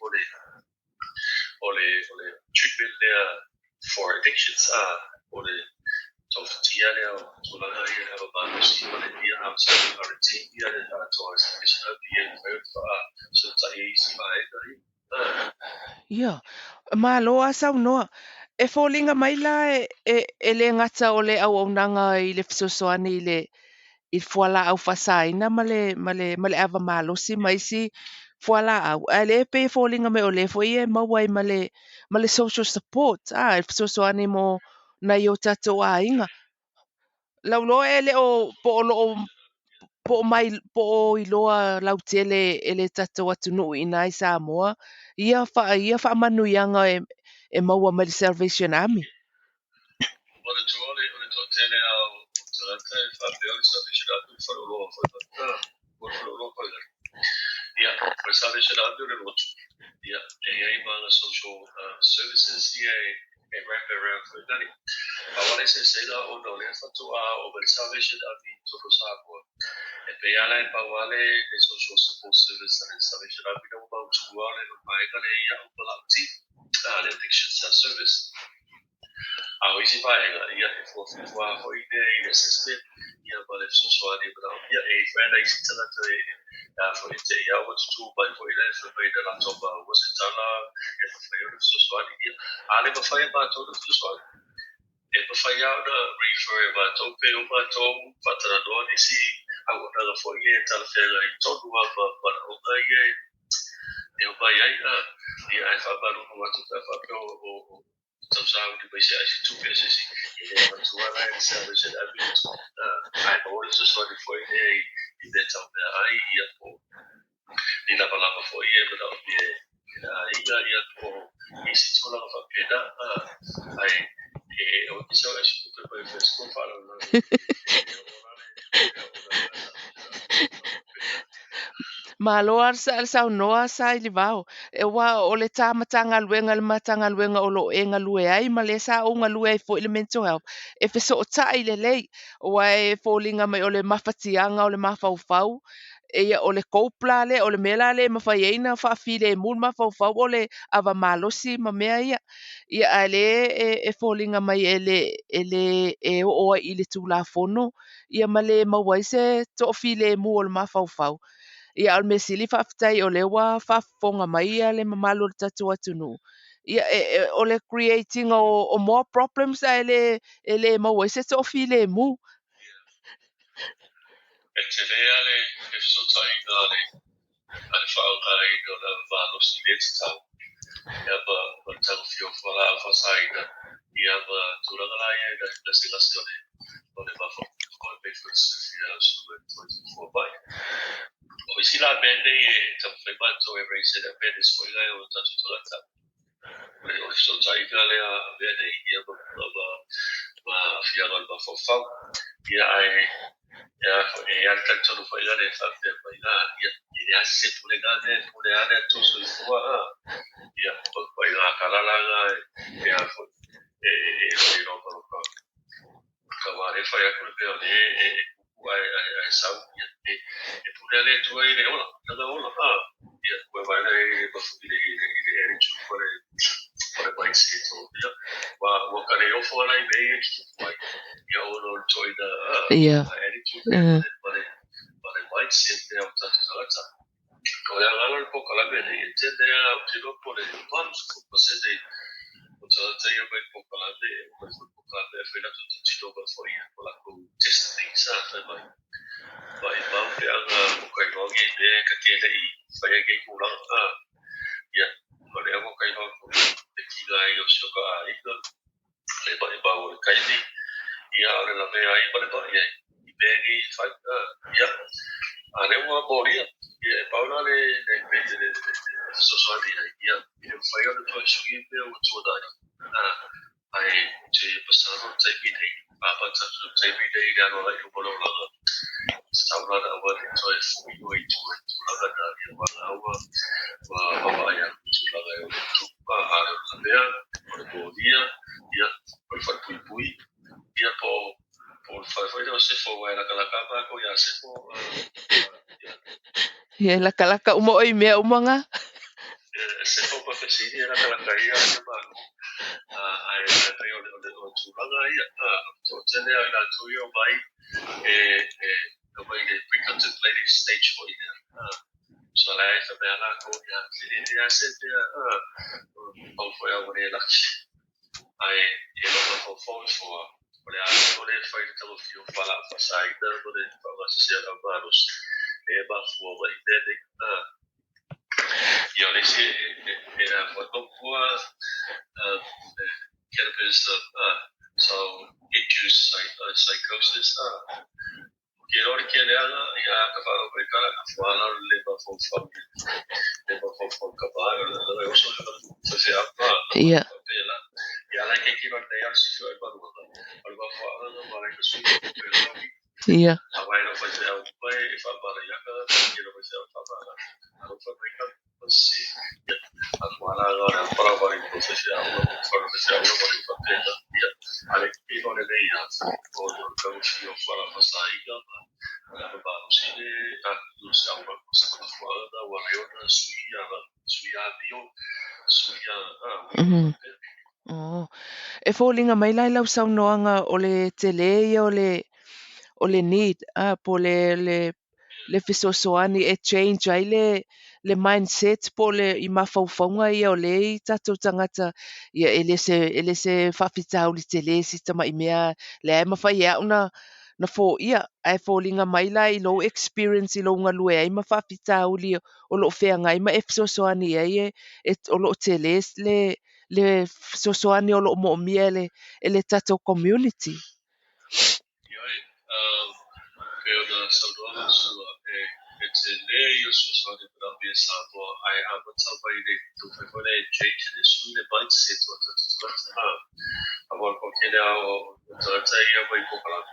o le treatment lea for addictions o le tofatia lea o tulaga ia le ava malosi ma le ia a o le team ia le atoa le Salvation Army ia e mafai ona faafesootai ai isi vaega ia. Ia, malo lava saunoa. E foliga mai la e le gata o le auaunaga i le fesoasoani i le fualaau faasaina ma le ava malosi ma isi fualaau, ae lea e pei e foliga mai o lea foi e maua ai ma le social support, e fesoasoani mo nai o tatou aiga. Lau loa e le o po o loo po o mai po o iloa lautele e le tatou atunuu i ina i Samoa ia faamanuiaga e maua mai le Salvation Army. Manatua o le toatele lava o tagata e faapea o le Salvation Army o le faleoloa foi o le faleoloa foi lea. Ia, o le Salvation Army o le lotu. Ia, e i ai ma ana social services ia e wrap around foi nani. A o le eseesega ona o lea faatoa oo mai le Salvation Army i totonu o Samoa. E pei lava la e pau lava le social support service a le Salvation Army na ua mautu lava o le vaega lea ia au ma lau team, le addiction service. A o isi vaega, ia e fuafua foi lea i le assessment ia ma le fesoasoani e manaomia. E i ai foi lava isi tagata e a foi e te i lava ua tutū mai foi lea e fai mai na latou maua se tala e mafai ona fesoasoani. Ia, a le mafai e matou ona fesoasoani, e mafai lava ona refer e matou pe o matou faatalanoa nisi auaunaga foi e talafeagai tonu lava ma manaoga ia e omai ai. Ia, ae faamalulu atu pe a faapea o tausauni mai se aisi tupe a se isi e le avatua la e le Salvation Army le tupe. Ae maua le fesoasoani foi lea i mea tau meaai ia po o ni lavalava foi e manaomia e le aiga ia po o isi tulaga faapena. Ae e o te sau aisi tupe mai Facebook faalavelave e ola le auaunaga a Salvation Army. Malo lava le saunoa sa i le vao. E ua o le tā Matagaluega le Matagaluega o lo o e galue ai ma lea sa ou galue ai foi i le mental health. E fesootai lelei, aua e foliga mai o le mafatiaga o le mafaufau, ia o le cope la lea, o le mea la lea e mafai ai ona faafilemu le mafaufau o le ava malosi ma mea ia. Ia ae lea e foliga mai e le e oo ai i le Tulafono ia ma le maua ai se toafilemu o le mafaufau. Ia a o le mea sili faafetai o lea ua faafofoga mai ia le mamalu o le tatou atunuu. Ia o le creating o more problems ae le maua ai se toafilemu. E tele lava le fesootaiga a le faaaogaina o le ava malosi le tatau ia ma le tagofia o fualaau faasaina ia ma tulaga la ia i gasegase o le mafaufau e pei foi ona silafia e lau susuga i le fomai. O isi la mea nei e taumafai matou e raise ai le awareness foi lea o tatou tagata. O le fesootaiga lea a mea nei ia ma aafiaga o le mafaufau. Ia ae e i ai le talitonu foi lea e faapea mai ia e leai se pulega mea e pule lava le Atua soifua ia ituaiga tala la na e a foi e iloa ma aua lea e fai atu le mea o lea e tupu ae sau ia e pule le Atua i le ola lana ola ia ua vaai i le attitude ma le mindset o ia ua ka le ofo ala i mea ia tutupu ai. Ia ona o le toina attitude ma le mindset lea o tatou tagata. O le agaga o le polokalame nei, e tele lava, ou te iloa po o le 80% o tagata ia mai le polokalame, e uma ifo le polokalame ae fai latou tautinoga foi o latou destiny sa fai mai. Maimau pe ana o ka iloa nei mea ka te le'i faia i nei tulaga. Ia, o lea ua ka iloa foi le tiga ai o si o ka aiga, le maimau o le taimi, ia a o le lavea ai ma le ma'i ai i mea nei e fai. Ia, a lea ua molia, ia e pau la le fesoasoani ai, ia, e le mafai ona toe sui mea ua tuanai. Ae ou te masalo le taimi nei, amata atu le taimi nei i le alo ai i luma o le olaga, tatau la ona aua ne i toe foi oe i tua i tulaga na, ia aua la ua vaavaai atu i tulaga e ono tutupu, a o le lavea, o le molia, ia, o le falepuipui, ia po o le fale foi lea o Sefo, aua e lakalaka lava matou ia Sefo. Ia. Ia e lakalaka uma oe i mea uma ga. Sefo ma fesili e lakalaka ia ia matou. Ae pei o le tulaga ia, o le toatele lava o i latou ia o mai e aumai le pre-contemplative stage foi lea. So la e faapea latou, ia, e leai se mea, pau foi lava ua le laki. Ae e le o mafaufau ifo lava, o le a le mea e fai i le taumafai o fualaau faasaina ma le faaaogasese o le aumalosi e mafua mai i mea nei. Ia o le isi e a foi mautua cannabis so induce psychosis. Ke iloa le keleaga, ia ka faalogo i kala ka fuala o le le mafaufau le mafaufau ka vae o le oso le faifeau faapela. Ia ala ke kilo nei ala sifio ai maluaga. O le mafuaaga na ua ala ai ona sui pela ui. Aua e le o faifeau uma e faamalaia ka ke lo faifeau faamala. Alo fai mai ka se. Ia a fuala ga o le parawale i lo faifeau fa faifeau wa le faapena. Ia ale ke iloa lelei ia o le taumafai o fuala faasaina ma le malosi le o se au o se mafuaaga na ua ala ai ona sui sui amio, sui faapea. Oh. E foliga mai la i lau saunoaga o le tele ia o le need po o le fesoasoani e change ai le mindset po o le i mafaufauga ia o lea i tatou tagata ia e le se faafitauli tele si tama'i mea lea e mafai e a'u na foia ae foliga mai la i lou experience i lou galue ai ma faafitauli o loo feagai ma e fesoasoani ai e o loo tele le fesoasoani o loo moomia e le tatou community. Ioe, pei ona saunoa lau susuga, e tele ia o fesoasoani manaomia e Samoa, ae amata mai le taumafai foi lea e change le sui le mindset o tatou tagata. Aua o le toatele lava o tagata ia mai polokalame.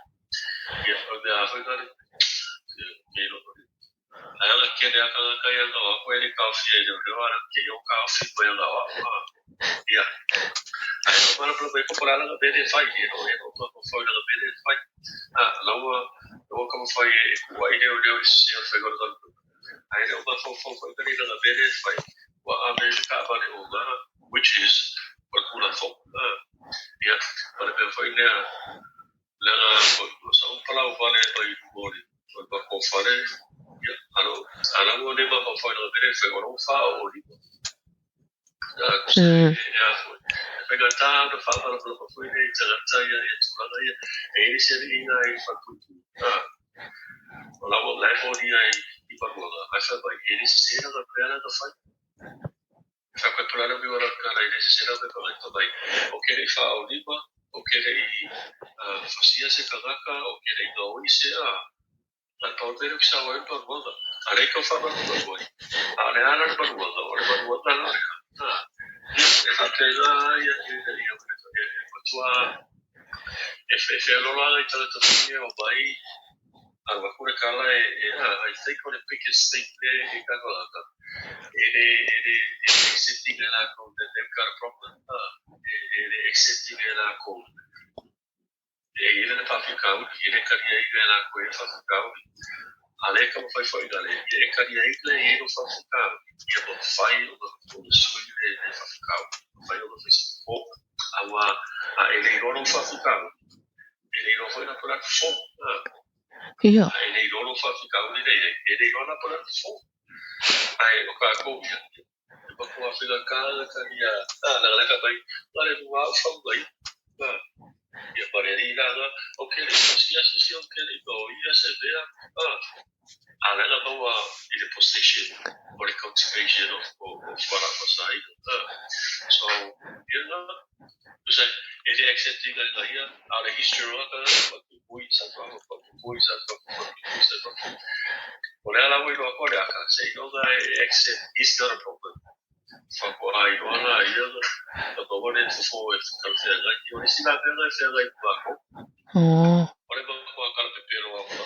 Ia, o le mea foi na le ae ona kele lava tagata ia na o atu e le taofia e leoleo a ke i o taofi mai ona o au. Ia, ae o malamalama ai po o le a lana mea lea e fai, e le o mafaufau i lana mea lea e fai. Laua ua taumafai e tuuai leoleo i le sese o le faiga o le galuega. Ae le o mafaufau foi i lana mea lea e fai, ua ave ai le taavale oga, which is o le Tulafono. Ia, o le mea foi lea, leaga o sa'u palau vale mai luma o le matou fale, ia, a la ua le mafaufau i lana mea lea e fai, o la ua faaoo lima. E a foi. E faigata ona faamalamalama foi lea i tagata ia tulaga ia. E i ai le isi alii i falepuipui. O la ua la e molia i maluaga, ae fai mai, e le sese lana mea la na fai. Fai koe po o le a le uiga o lana tala e le sese lana mea fai mai, o ke le'i faaolima, o ke le'i fasia se tagata, o ke le'i gaoi se a. Ae pau le mea lea ou te sao ai o le maluaga. A lea e tau faamalamalama ai. A o le a la le maluaga? O le maluaga la o le a. Ia, e faapena ia ia e matua e feoloolo lava i tagata foi ia o mai alu atu le tala e I think o le biggest thing lea e tagata e le accepting e latou that they've got a problem, e le accepting e latou e i ai le faafitauli e le taliaina e latou e faafitauli. A lea e taumafai foi na le ia e taliaina e i ai lo faafitauli ia mafai ona sui le faafitauli, mafai ona fai se fofo. Aua a e le iloa lou faafitauli, e le iloa foi la po o le a le fofo. Ia. A e le iloa lou faafitauli lea e i ai, e le iloa la po o le a le fofo. Ae o tatou ia, e matua faigata ona talia, leaga o la e fai mai, na o le lua lava ou fauga ia. Ia ma le alii la na, ou te le i pasia se isi, ou te le i noia se mea. A o la na maua i le possession o le cultivation of fualaau faasaina. So, ia na, tusa e le accept ina e ia, a o le history o lena tagata, faapupui sa fafo, faapupui sa fafo, faapupui sa fafo. O lea la ua iloa atu le aka, seiloga e accept is not a problem. Faatoa iloa la ia na maua le fofo e talafeagai. O le isi la mea na e feagai ma matou. Oh. O le matua talapepelo lava.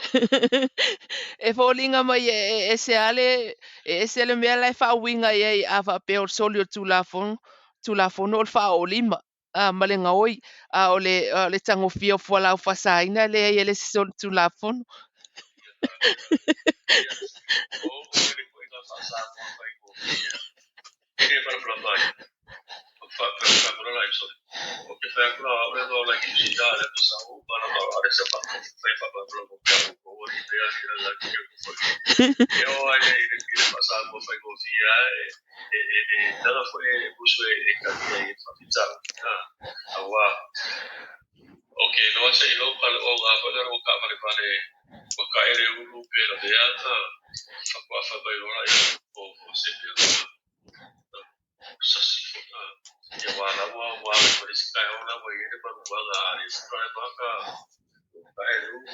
E foliga mai e ese lava le, e ese le mea la e faauiga i ai a faapea o le soli o le Tulafono, Tulafono o le faaoolima ma le gaoi, a o le tagofia o fualaau faasaina e leai e le isi soli Tulafono.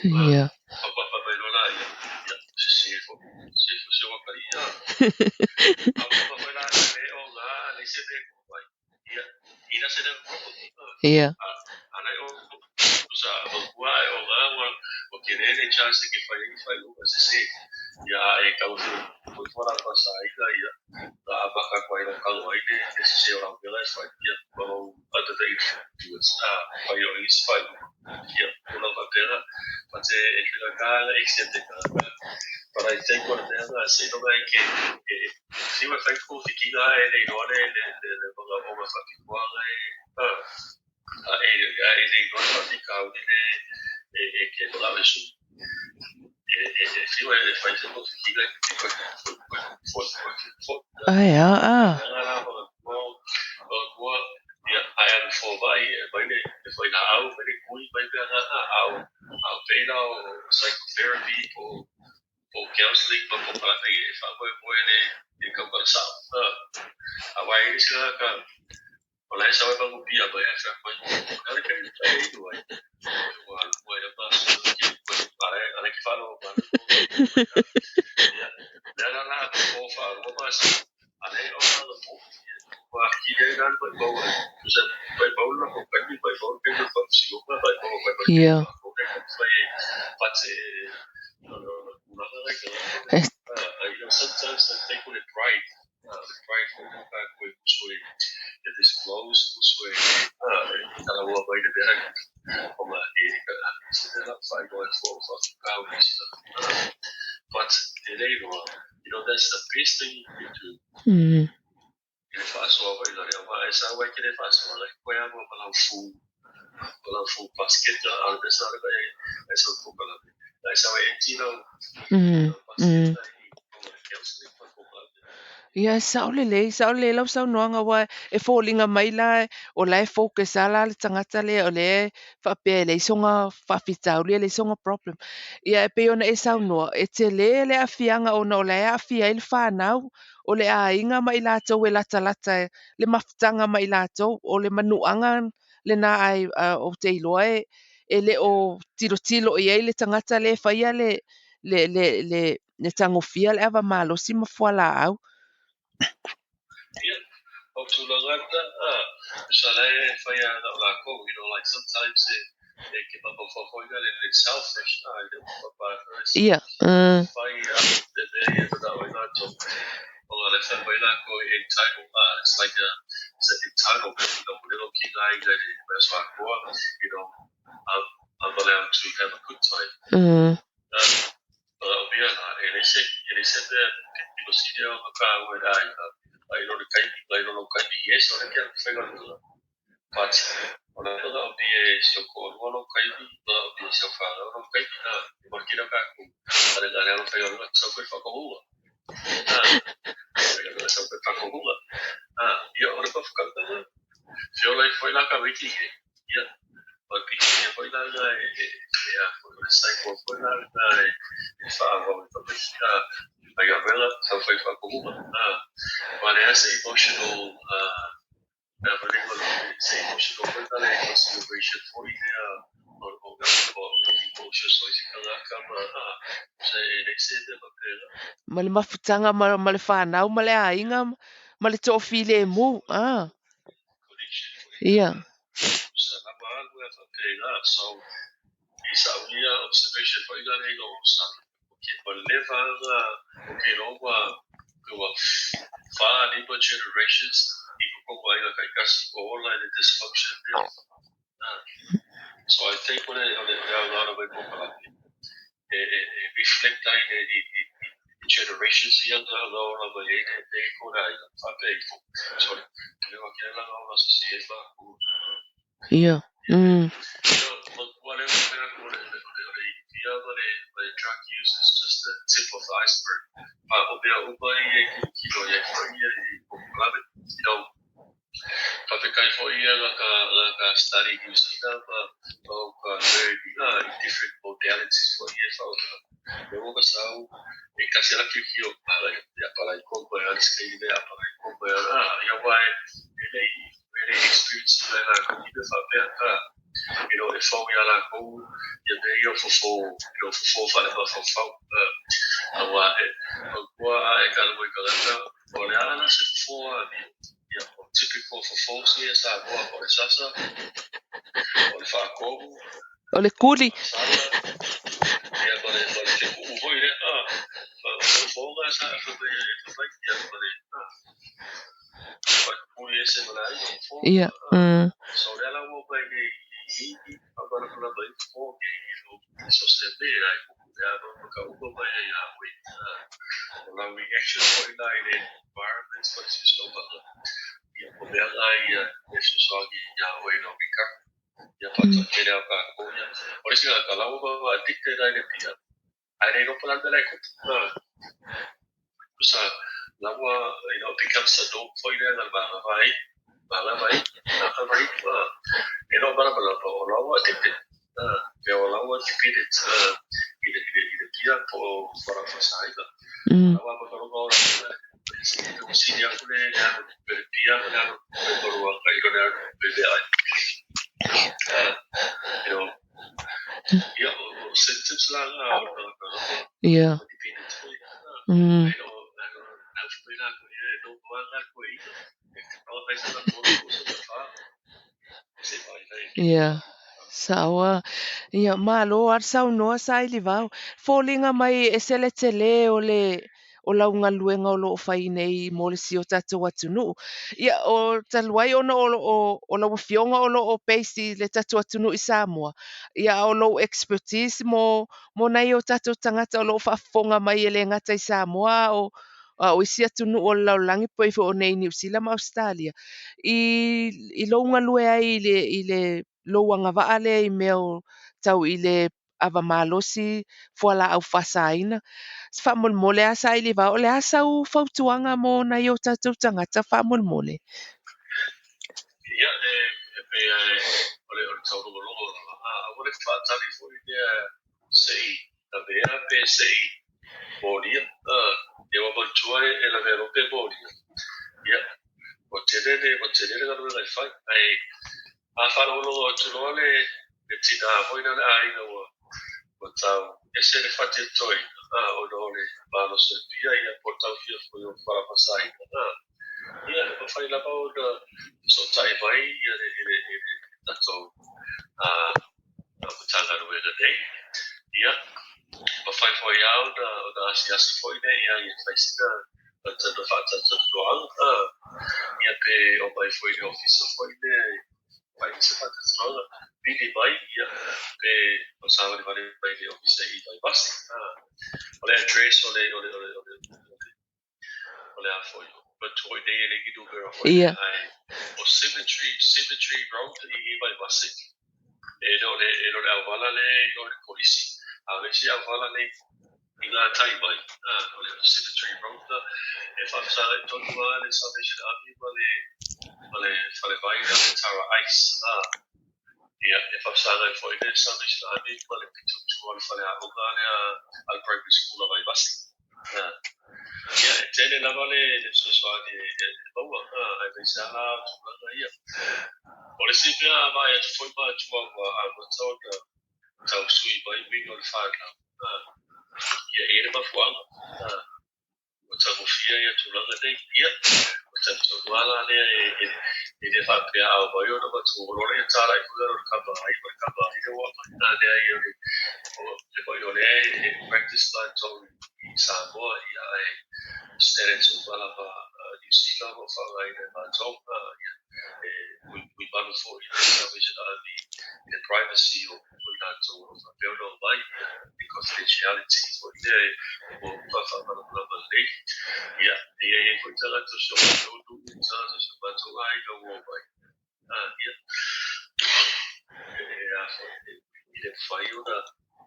Ia. Ia. Ae a a. Ia. Mm. Mm. Mm. Ia, e sao lelei, sao lelei lau saunoaga aua e foliga mai la o la e focus lava la le tagata lea o lea e faapea e leai soga faafitauli e leai soga problem. Ia e pei ona e saunoa, e tele le aafiaga ona o la e aafia ai le fanau, o le aiga ma i latou e latalata le mafutaga ma i latou, o le manuaga lena ae ou te iloa e le o tilotilo i ai le tagata lea e faia le tagofia le ava malosi ma fualaau. Ia. Mm. Mm. Faatino, o le manaomia e si ou toalua lou taimi, manaomia e si au fanau lou taimi, a, e makia tatou, a le na le alofaigaluega sau koe faatonuga, a, faigaluega sau koe faatonuga, a, ia o le mafutaga lena. Feola ai foi la tamaiti nei, ia, o le pilikia foi la lena e a foi, o le cycle foi la lena e faaauau e tamaiti, a, faigaluega sau fai faatonuga, a, ua leai se emotional, a, se emotional foi lea consideration foi lea o emotions o isi tagata ma se e leai se mea faapena. Ma le mafutaga ma le fanau ma le aiga ma le toafilemu. Ah. Connection foi Ia. Sa lava alu e faapena. So, i sa'u ia observation foi lea ina ua sa ua leva ona ou te iloa ua 4, 5 generations i totonu o aiga taitasi o ola i le dysfunction lea. Ah. So I think o le aoga o le mai polokalame e reflect ai i generations ia na ola mai ai le i totonu o le aiga faapea ifo. So le wa ke la ola se si e fa ku. Ia. Ua le o le ia ma le drug use is just the tip of the iceberg. Pa o mea uma ia i tilotilo i ai foi ia i polokalame. Faafetai foi ia na ka study New Zealand ma o ka learn i different modalities foi ia e faaaoga. E ua sau e kasi ala kiokio ala ia palai ko ko ala se i le palai ko ko ala ia wa e le experience ina la ko i faapea e fou ia lakou ia mea ia o fofo fofo faale-mafaufau aua e ua a e galue tagata o le a la se fofo a ia o typical fofo sia Samoa o le sasa o le faatonu O le kuli. sala ia ma le fekuu foi lea o fofoga sa fai ia ma le kuli ese ma le aiga fofo. Ia. So lea la ua mai nei i faamalamalam ai fofo so se mea ai ia ma ka uma mai ai ia oe o lau reaction foi la i le environment ma le siosiomaga ia o mea la ia e fesoasoani ia oe i lau recovery ia faatele au tatou ia o le isi tagata la ua addicted ai le pia ae le iloa po o le a le mea la e tupu sa la ua becomes a norm foi lea na manava ai manava ai manava ai e le o malamalama o la ua addicted pe o la ua dependent i le pia po o fualaau faasaina la ua makaloga o la sili atu le alu pe le pia ma le alu pe malua ka i lo le alu pe meaai ia o symptoms la na o le tagata la dependent foi ai lo au foi la ko e no wa la ko i e o kai sa ko ko sa fa se vai vai. Ia. Saoa. Ia, malo lava le saunoa Sailivao. Foliga mai e se le tele o le o lau galuega o loo fai nei mo le si o tatou atunuu. Ia, o talu ai ona o lau afioga o loo based i le tatou atunuu i Samoa. Ia, o lou expertise mo nai o tatou tagata o loo faafofoga mai e le gata i Samoa o isi atunuu o le lalolagi po o nei Niu Sila ma Ausetalia. I lou galue ai i le lou agavaa lea i mea o tau i le ava malosi fualaau faasaina. Faamolemole a Sailivao, o le a sau fautuaga mo nai o tatou tagata faamolemole? Ia e pe o le taulogologo lava a aua le faatali foi lea se'i lavea pe se'i molia ia ua manatua e lavea loa pe molia ia ua tele le galuega e fai ae a faalogologo atu loa le tinā foi lea o le aiga ua tau ese le fati e totoina ona o le malosi o le pia ia po o le taofia foi o fualaau faasaina ia e mafai lava ona fesootai mai ia le tatou Matagaluega nei ia mafai foi lava ona asiasi foi lea ia ia fai sina faatalatalanoaga ia pe omai foi i le ofisa foi lea fai se faatalatalanoaga pili mai ia pe o savalivali mai le ofisa i Vaivase. O le address o le o le o le o le o le a foi, manatua foi nei e leai ni numera foi lea, ae o Cemetery, Cemetery Road i i Vaivase. E le o le, e le o le auala lea i o i le kolisi, a o le isi auala lea i gatai mai, o le Cemetery Road la, e faafesagai tonu lava le Salvation Army ma le, ma le falevai lea o le Tara Ice, Ia, e faafesagai foi le Salvation Army ma le pito i tua o le faleaoga lea a le Primary School a Vaivase. Ia, e tele lava le fesoasoani e maua, aemaise lava la o tulaga ia. O le isi mea a vaai atu foi matua ua amata ona tau sui mai uiga o le fanau, ia, e i ai le mafuaaga. Ua tagofia ia tulaga nei. Ia, o le talitonu lava la lea e le faapea a omai ona matua loa lea talai foi lea o le kama ai ma le kama ai lea ua aumai. A leai, o le mea o lea e practice latou i Samoa, ia, ae o standards uma lava a Niu Sila o lo o faaaogaina e matou. Ia, e puipui malu foi le Salvation Army i le privacy o i latou o lo o faapea ona omai, ia, le confidentiality foi lea e ua faamalamalama lelei. Ia, e i ai foi tagata o si o matou nuu, tagata o si o matou aiga ua omai. Ia, e a foi, e le mafai ona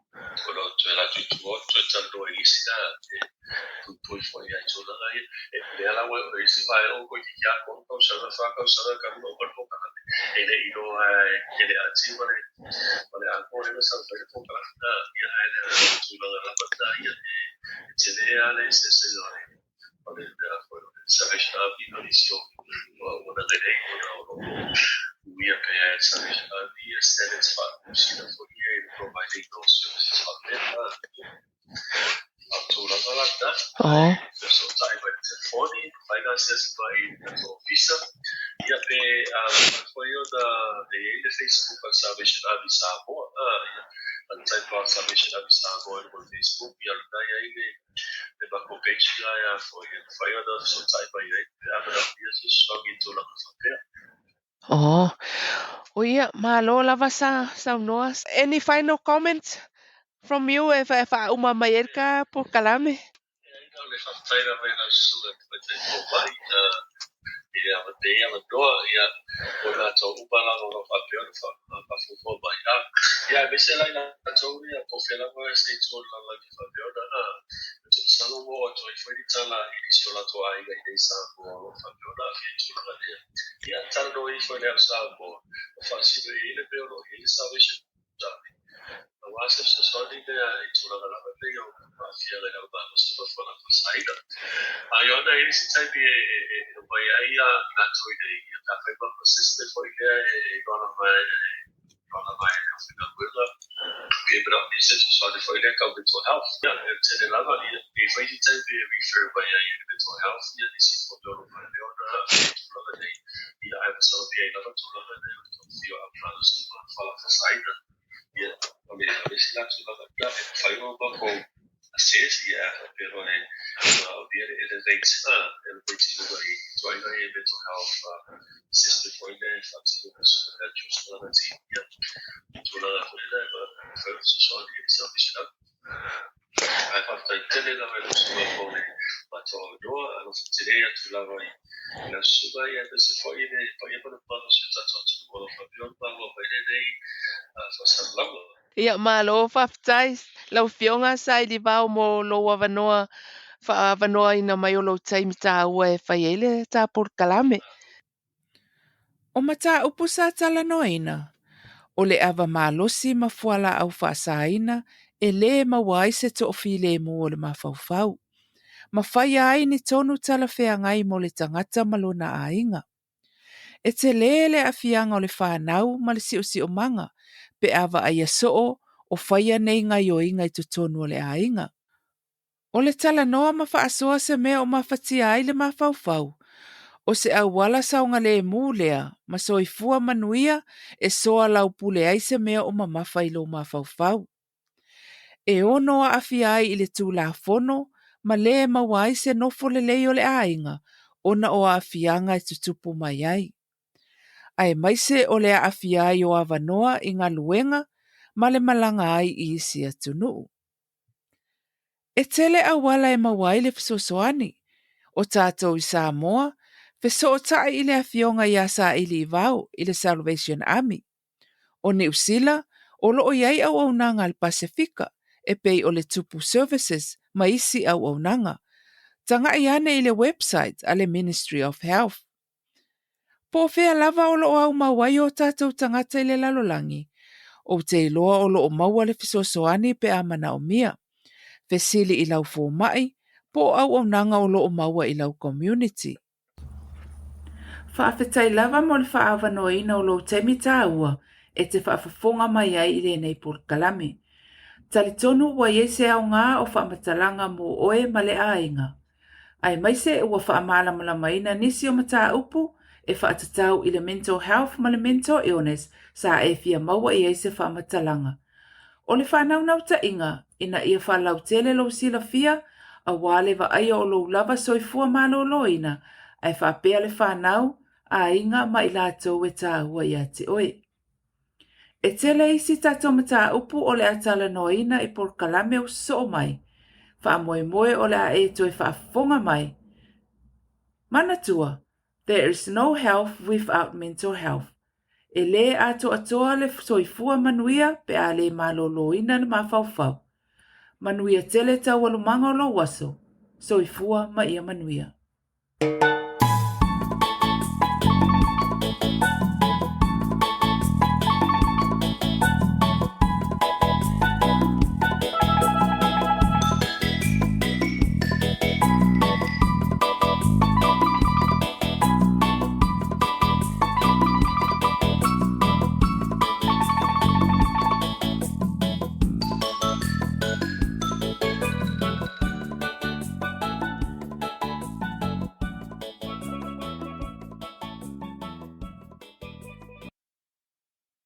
ona toe alu atu i tua ona toe talanoa i isi la e puipui foi i tulaga ia. E lea la ua o isi vaega ua toeitiiti lava 3 tausaga, 4 tausaga talu ona uma le polokalame. E le i iloa e le ati ma le ma le atoa lea na sau ai le polokalame. Ia, ae le o tulaga lava na ia e tele lava le eseesega o le o le o le Salvation Army ma nisi o auaunaga nei ona o lo o uia pea e le Salvation Army ia standards faa-Niu Sila foi ia i le providing o services faapea. O le tulaga la lena, ae fesootai mai i le telefoni, fai le asiasi mai i le tatou ofisa, ia pe a mafai foi ona e i ai le Facebook a le Salvation Army Samoa, ia, a le type lava Salvation Army Samoa i luga o le Facebook, ia o lena e i ai le le matou page la e a foi e mafai ona fesootai mai ai pe a manaomia se fesoasoani i tulaga faapea. Oh, o ia, malo lava sa saunoa. Any final comments from you e faauma mai ai le ta polokalame? Leai, na o le faafetai lava i lau susuga tamaitai fomai i le nei avanoa, ia, mo i latou uma lava o lo o faapea ona mafaufau mai. Ia, aemaise la i latou ia, po o fea lava se itu o le lalolagi e faapea ona, ou te masalo ua oo atu ai foi ni tala i nisi o latou aiga i inei i Samoa o lo o faapea ona aafia i tulaga lea. Ia, talanoa ifo i le au Samoa, ma faasino i ai le mea o lo o i ai le Salvation Army. Aua se fesoasoani lea i tulaga lava nei o aafiaga i lau malosi ma fualaau faasaina. A i ona e i ai se taimi e omai ai i latou i inei, ia pe afai ma assessment foi lea e iloa lava e iloa lava e le aufaigaluega pe manaomia se fesoasoani foi lea tau mental health. Ia, e tele lava, ia, e i ai foi isi taimi e refer mai ai i le mental health ia nisi foi mea o lo o faapea ona aafia i tulaga nei, ia, ae masalomia ai lava tulaga nei o le taofia o au malosi ma fualaau faasaina. Ia, o le isi la tulaga lena e mafai ona matou assess, ia, a faapea loa e manaomia le elevate, elevate i luga i ituaiga ia mental health assessment foi lea e faatino e le susuga ia Josh Malati. Ia, o tulaga foi lena e mafai ona fesoasoani i le Salvation Army. Ae faafetai tele lava i lau susuga mo le matou avanoa, alofa tele atu lava i lau susuga, ia aemaise foi le paia ma le mamalu o si o tatou atunuu o lo o faapea ona maua mai lenei faasalalauga. Ia, malo faafetai lau Afioga Sailivao mo lou avanoa faaavanoaina mai o lou taimi taua e fai ai le ta polokalame. O mataupu sa talanoaina, o le ava malosi ma fualaau faasaina e lē maua ai se toafilemu o le mafaufau, ma faia ai ni tonu talafeagai mo le tagata ma lona aiga. E telē le aafiaga o le fanau ma le siosiomaga pe a vaaia soo o faia nei gaioiga i totonu o le aiga. O le talanoa ma faasoa se mea o mafatia ai le mafaufau, o se auala saogalemu lea ma soifua manuia e soalaupule ai se mea o mamafa i lou mafaufau. E ono aafia ai i le Tulafono ma lē maua ai se nofo lelei o le aiga ona o aafiaga e tutupu mai ai. Aemaise o le aafia ai o avanoa i galuega ma le malaga ai i isi atunuu. E tele auala e maua ai le fesoasoani. O tatou i Samoa, fesootai i le Afioga ia Saili Ivao i le Salvation Army. O Niu Sila, o lo o i ai auaunaga a le Pasefika e pei o le Tupu Services ma isi auaunaga. Tagai ane i le website a le Ministry of Health. Po o fea lava o lo o aumau ai o tatou tagata i le lalolagi, ou te iloa o lo o maua le fesoasoani pe a manaomia. Fesili i lau fomai po o auaunaga o lo o maua i lau community. Faafetai lava mo le faaavanoaina o lou taimi taua e te faafofoga mai ai i lenei polokalame. Talitonu ua i ai se aoga o faamatalaga mo oe ma le aiga. Aemaise ua faamalamalamaina nisi o mataupu e faatatau i le mental health ma le mental illness sa e fia maua i ai se faamatalaga. O le faanaunautaiga ina ia faalautele lou silafia aua le vaaia o lou lava soifua maloloina ae faapea le fanau, aiga ma i latou e taua ia te oe. E tele isi tatou mataupu o le a talanoaina i polokalame o sosoo mai. Faamoemoe o le a e toe faafofoga mai. Manatua, there is no health without mental health. E lē atoatoa le soifua manuia pe a lē maloloina le mafaufau. Manuia tele taualumaga o lou aso. Soifua ma ia manuia.